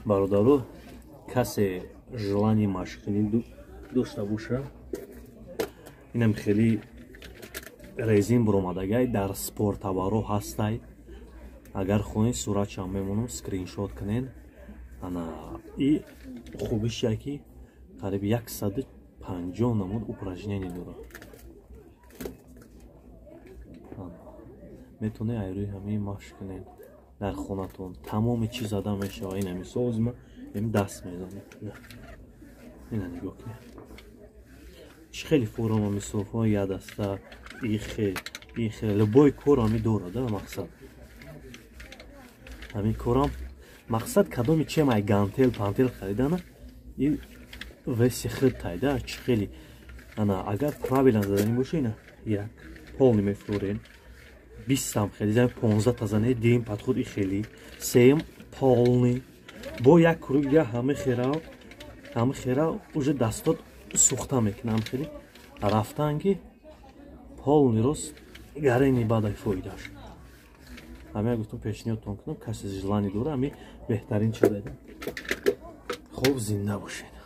Бародаро, касе желание машқкунӣ дошта боша, инам хеле резин буромадагай, дар спортабаро ҳастай. Агар хоҳед, суратшам мемонам, скриншот кунед. Ана и хубиш яки қариб 150 намуд упражнение дорад. Метавонед айрӯи ҳамин машқ кунед дар хонатон, тамоми чиз зада мешава. Ина мисол, ма ин даст мезанам, ина нигоҳ кунед, чӣ хеле форма, мисолҳо я даста, ихе ихе, любой кор ҳами дорад. Мақсад ҳамин корам, мақсад кадоми чем ай гантел пантел харидана и веси худ тайда, чӣ хеле. Ана агар правильно заданӣ боша, ина як полный мефурен, 20-там хеле зан, 15-та зане, дуюм подход и хели, сеюм полный, бо як круг я ҳама хера, ҳама хера уже дастот сӯхта мекунам, хеле рафтан ки полный рост гарени бадай фоидаш. Ҳамин гуфтам, пешниҳодтон кунам, касе желание дора, ҳами беҳтарин чиз. Хуб, зинда бошед.